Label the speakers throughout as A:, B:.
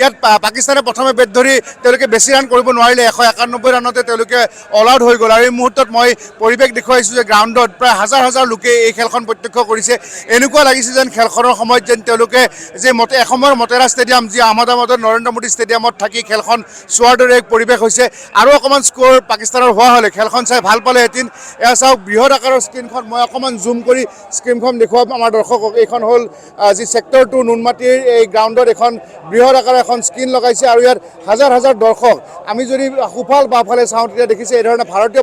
A: ইয়াত পাকিস্তানে প্ৰথমে বেট ধৰি তেওঁলোকে বেছি ৰান কৰিব নোৱাৰিলে। 191 ৰানতে তেওঁলোকে অল আউট হৈ গ'ল। আৰু এই মুহূৰ্তত মই পৰিৱেশ দেখুৱাইছোঁ যে গ্ৰাউণ্ডত প্ৰায় হাজাৰ হাজাৰ লোকে এই খেলখন প্ৰত্যক্ষ কৰিছে। এনেকুৱা লাগিছে যেন খেলখনৰ সময়ত যেন তেওঁলোকে যে মতে এসময়ৰ মটেৰা ষ্টেডিয়াম, যি আহমেদাবাদৰ নৰেন্দ্ৰ মোদী ষ্টেডিয়ামত থাকি খেলখন চোৱাৰ দৰে এক পৰিৱেশ হৈছে। আৰু অকণমান স্ক'ৰ পাকিস্তানৰ হোৱা হ'লে খেলখন চাই ভাল পালেহেঁতেন। এয়া চাওক, বৃহৎ আকাৰৰ স্ক্ৰীণখন, মই অকণমান জুম কৰি স্ক্ৰীণখন দেখুৱাম আমাৰ দৰ্শকক। এইখন হ'ল যি ছেক্টৰ 2 নুনমাটিৰ এই গ্ৰাউণ্ডত এখন বৃহৎ আকাৰৰ এখন স্ক্ৰীণ লগাইছে আৰু ইয়াত হাজাৰ হাজাৰ দৰ্শক। আমি যদি সোঁফাল বাওঁফালে চাওঁ, তেতিয়া দেখিছে এই ধৰণে ভাৰতীয়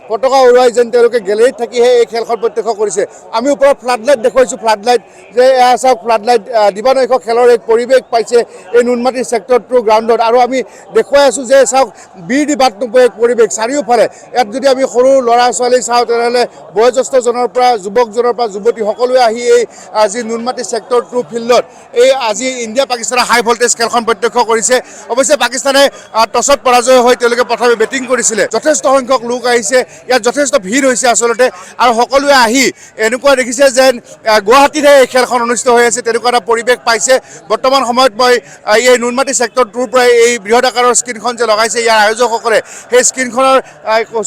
A: পতাকা উৰুৱাই যেন তেওঁলোকে গেলেৰীত থাকিহে এই খেলখন প্ৰত্যক্ষ কৰিছে। আমি ওপৰত ফ্লাড লাইট দেখুৱাইছোঁ, ফ্লাড লাইট যে এয়া চাওক, ফ্লাড লাইট দিবানৈশ খেলৰ এক পৰিৱেশ পাইছে এই নুনমাটিৰ ছেক্টৰ 2 গ্ৰাউণ্ডত। আৰু আমি দেখুৱাই আছোঁ যে চাওক, বিৰ দি বাট নোপোৱা এক পৰিৱেশ চাৰিওফালে। ইয়াত যদি আমি সৰু ল'ৰা ছোৱালী চাওঁ, তেনেহ'লে বয়োজ্যেষ্ঠজনৰ পৰা, যুৱকজনৰ পৰা যুৱতী সকলোৱে আহি এই যি নুনমাটি ছেক্টৰ 2 ফিল্ডত এই আজি ইণ্ডিয়া পাকিস্তানৰ হাই ভল্টেজ খেলখন প্ৰত্যক্ষ কৰিছে। অৱশ্যে পাকিস্তানে টছত পৰাজয় হৈ তেওঁলোকে প্ৰথমে বেটিং কৰিছিলে। যথেষ্ট সংখ্যক লোক আহিছে ইয়াত, যথেষ্ট ভিৰ হৈছে আচলতে। আৰু সকলোৱে আহি এনেকুৱা দেখিছে যেন গুৱাহাটীতহে এই খেলখন অনুষ্ঠিত হৈ আছে, তেনেকুৱা এটা পৰিৱেশ পাইছে। বৰ্তমান সময়ত মই এই নুনমাটি ছেক্টৰ 2ৰ পৰাই এই বৃহৎ আকাৰৰ স্ক্ৰীণখন যে লগাইছে ইয়াৰ আয়োজকসকলে, সেই স্ক্ৰীণখনৰ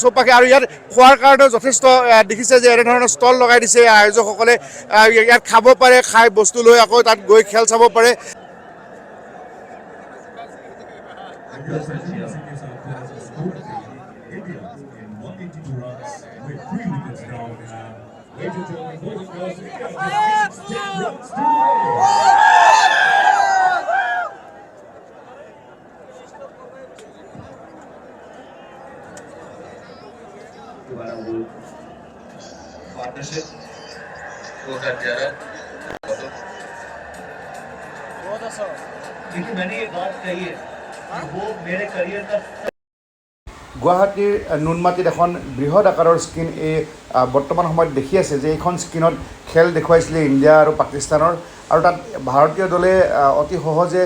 A: চৌপাশে আৰু ইয়াত খোৱাৰ কাৰণেও যথেষ্ট দেখিছে যে এনেধৰণৰ ষ্টল লগাই দিছে ইয়াৰ আয়োজকসকলে। ইয়াত খাব পাৰে, খাই বস্তু লৈ আকৌ তাত গৈ খেল চাব পাৰে।
B: India in 182 runs with three wickets down. And ladies and gentlemen, boys and girls, India just needs 10 runs to win.
C: दोबारा वो पार्टनरशिप 2011। देखिए, मैंने ये बात कही है कि वो मेरे करियर का
A: গুৱাহাটীৰ নুনমাটিত এখন বৃহৎ আকাৰৰ স্ক্ৰীণ এই বৰ্তমান সময়ত দেখি আছে যে এইখন স্ক্ৰীণত খেল দেখুৱাইছিলে ইণ্ডিয়া আৰু পাকিস্তানৰ। আৰু তাত ভাৰতীয় দলে অতি সহজে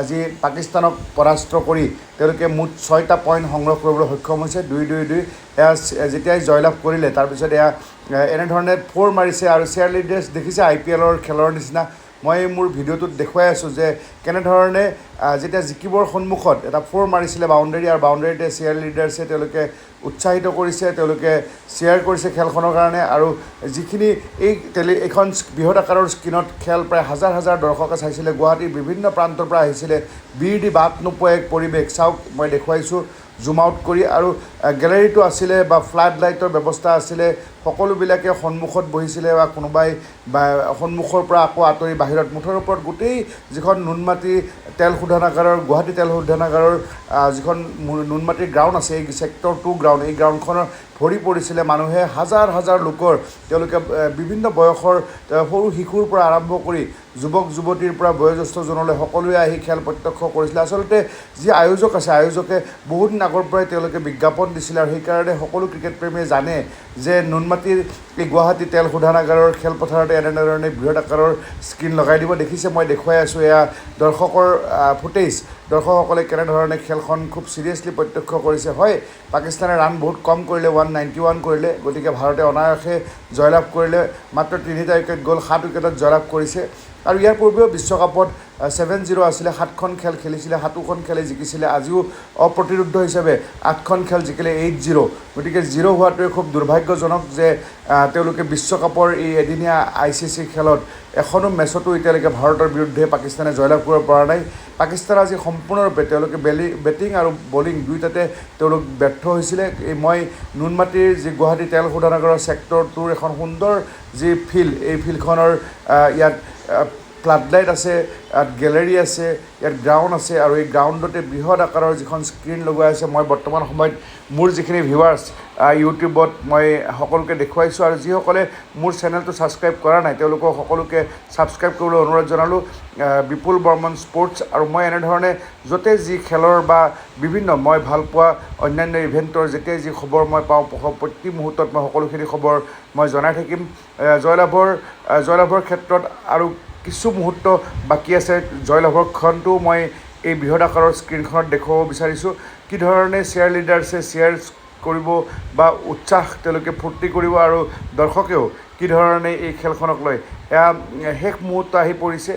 A: যি পাকিস্তানক পৰাস্ত কৰি তেওঁলোকে মুঠ 6টা পইণ্ট সংগ্ৰহ কৰিবলৈ সক্ষম হৈছে। 2, 2, 2। এয়া যেতিয়াই জয়লাভ কৰিলে, তাৰপিছত এয়া এনেধৰণে ফ'ৰ মাৰিছে আৰু চেয়াৰ লিডাৰ্ছ দেখিছে, আইপিএলৰ খেলৰ নিচিনা। মই মোৰ ভিডিঅ'টোত দেখুৱাই আছোঁ যে কেনেধৰণে যেতিয়া জিকিবৰ সন্মুখত এটা ফ'ৰ মাৰিছিলে বাউণ্ডেৰী, আৰু বাউণ্ডেৰীতে চেয়াৰ লিডাৰ্ছে তেওঁলোকে উৎসাহিত কৰিছে, তেওঁলোকে শ্বেয়াৰ কৰিছে খেলখনৰ কাৰণে। আৰু যিখিনি এই টেলি এইখন বৃহৎ আকাৰৰ স্ক্ৰীণত খেল প্ৰায় হাজাৰ হাজাৰ দৰ্শকে চাইছিলে, গুৱাহাটীৰ বিভিন্ন প্ৰান্তৰ পৰা আহিছিলে। বিৰ দি বাট নোপোৱা এক পৰিৱেশ। চাওক, মই দেখুৱাইছোঁ জুম আউট কৰি। আৰু গেলেৰীটো আছিলে বা ফ্লাড লাইটৰ ব্যৱস্থা আছিলে, সকলোবিলাকে সন্মুখত বহিছিলে বা কোনোবাই বা সন্মুখৰ পৰা আকৌ আঁতৰি বাহিৰত। মুঠৰ ওপৰত গোটেই যিখন নুনমাটি তেল শোধনাগাৰৰ, গুৱাহাটী তেল শোধনাগাৰৰ যিখন নুনমাটিৰ গ্ৰাউণ্ড আছে, এই ছেক্টৰ 2 গ্ৰাউণ্ড, এই গ্ৰাউণ্ডখনৰ ভৰি পৰিছিলে মানুহে। হাজাৰ হাজাৰ লোকৰ তেওঁলোকে বিভিন্ন বয়সৰ, সৰু শিশুৰ পৰা আৰম্ভ কৰি যুৱক যুৱতীৰ পৰা বয়োজ্যেষ্ঠজনলৈ সকলোৱে আহি খেল প্ৰত্যক্ষ কৰিছিলে। আচলতে যি আয়োজক আছে, আয়োজকে বহুত দিন আগৰ পৰাই তেওঁলোকে বিজ্ঞাপন দিছিলে আৰু সেইকাৰণে সকলো ক্ৰিকেট প্ৰেমীয়ে জানে যে নুনমাটিৰ এই গুৱাহাটী তেল শোধনাগাৰৰ খেলপথাৰতে এনেধৰণে বৃহৎ আকাৰৰ স্ক্ৰীণ লগাই দিব। দেখিছে, মই দেখুৱাই আছোঁ এয়া দৰ্শকৰ ফুটেজ। দৰ্শকসকলে কেনেধৰণে খেলখন খুব চিৰিয়াছলি প্ৰত্যক্ষ কৰিছে। হয়, পাকিস্তানে ৰান বহুত কম কৰিলে, 191 কৰিলে। গতিকে ভাৰতে অনায়াসে জয়লাভ কৰিলে। মাত্ৰ 3টা উইকেট গ'ল, 7 উইকেটত জয়লাভ কৰিছে। আৰু ইয়াৰ পূৰ্বেও বিশ্বকাপত 7-0 আছিলে। 7খন খেল খেলিছিলে, 7খন খেলে জিকিছিলে। আজিও অপ্ৰতিৰোধ্য হিচাপে 8খন খেল জিকিলে, 8-0। গতিকে জিৰ' হোৱাটোৱে খুব দুৰ্ভাগ্যজনক যে তেওঁলোকে বিশ্বকাপৰ এই এদিনীয়া আইচিচি খেলত এখনো মেচতো এতিয়ালৈকে ভাৰতৰ বিৰুদ্ধে পাকিস্তানে জয়লাভ কৰিব পৰা নাই। পাকিস্তান আজি সম্পূৰ্ণৰূপে তেওঁলোকে বেটিং আৰু বলিং দুয়োটাতে তেওঁলোক ব্যৰ্থ হৈছিলে। এই মই নুনমাটিৰ যি গুৱাহাটী তেল শোধনাগাৰৰ ছেক্টৰ 2ৰ এখন সুন্দৰ যি ফিল্ড, এই ফিল্ডখনৰ ইয়াত ফ্লাড লাইট আছে, ইয়াত গেলেৰী আছে, ইয়াত গ্ৰাউণ্ড আছে আৰু এই গ্ৰাউণ্ডতে বৃহৎ আকাৰৰ যিখন স্ক্ৰীণ লগোৱা আছে, মই বৰ্তমান সময়ত মোৰ যিখিনি ভিউৱাৰ্ছ ইউটিউবত মই সকলোকে দেখুৱাইছোঁ। আৰু যিসকলে মোৰ চেনেলটো ছাবস্ক্ৰাইব কৰা নাই, তেওঁলোকক সকলোকে ছাবস্ক্ৰাইব কৰিবলৈ অনুৰোধ জনালোঁ, বিপুল বৰ্মন স্পৰ্টছ। আৰু মই এনেধৰণে য'তে যি খেলৰ বা বিভিন্ন মই ভাল পোৱা অন্যান্য ইভেণ্টৰ যেতিয়াই যি খবৰ মই পাওঁ, প্ৰতি মুহূৰ্তত মই সকলোখিনি খবৰ মই জনাই থাকিম। জয়লাভৰ ক্ষেত্ৰত আৰু কিছু মুহূৰ্ত বাকী আছে। জয়লাভৰ ক্ষণটো মই এই বৃহৎ আকাৰৰ স্ক্ৰীণখনত দেখুৱাব বিচাৰিছোঁ, কি ধৰণে চেয়াৰ লিডাৰ্ছে চেয়াৰ কৰিব বা উৎসাহ তেওঁলোকে ফূৰ্তি কৰিব আৰু দৰ্শকেও কি ধৰণে এই খেলখনক লৈ এয়া শেষ মুহূৰ্ত আহি পৰিছে।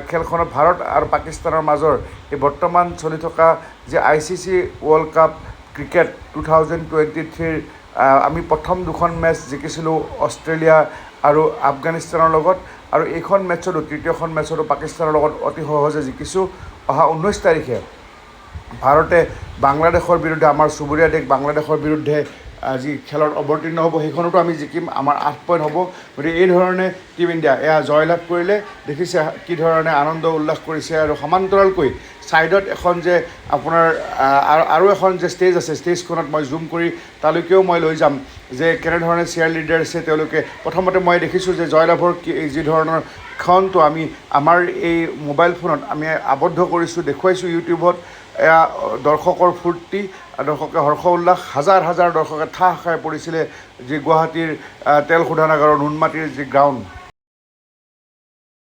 A: খেলখনত ভাৰত আৰু পাকিস্তানৰ মাজৰ এই বৰ্তমান চলি থকা যে ICC world cup cricket 2023ৰ আমি প্ৰথম দুখন মেচ জিকিছিলোঁ অষ্ট্ৰেলিয়া আৰু আফগানিস্তানৰ লগত আৰু এইখন মেচতো, তৃতীয়খন মেচতো পাকিস্তানৰ লগত অতি সহজে জিকিছোঁ। অহা 19 তাৰিখে ভাৰতে বাংলাদেশৰ বিৰুদ্ধে, আমাৰ চুবুৰীয়া দেশ বাংলাদেশৰ বিৰুদ্ধে যি খেলত অৱতীৰ্ণ হ'ব, সেইখনতো আমি জিকিম, আমাৰ 8 পইণ্ট হ'ব। গতিকে এই ধৰণে টীম ইণ্ডিয়া এয়া জয়লাভ কৰিলে। দেখিছে কি ধৰণে আনন্দ উল্লাস কৰিছে। আৰু সমান্তৰালকৈ ছাইডত এখন যে আপোনাৰ আৰু এখন যে ষ্টেজ আছে, ষ্টেজখনত মই জুম কৰি তালৈকেও মই লৈ যাম যে কেনেধৰণে চিয়াৰ লিডাৰ্ছে তেওঁলোকে প্ৰথমতে মই দেখিছোঁ যে জয়লাভৰ কি যি ধৰণৰ ক্ষণটো আমি আমাৰ এই মোবাইল ফোনত আমি আবদ্ধ কৰিছোঁ, দেখুৱাইছোঁ ইউটিউবত। এয়া দৰ্শকৰ ফূৰ্তি, দৰ্শকে হৰ্ষ উল্লাস, হাজাৰ হাজাৰ দৰ্শকে ঠাহ খাই পৰিছিলে যি গুৱাহাটীৰ তেল শোধনাগাৰৰ নুনমাটিৰ যি গ্ৰাউণ্ড।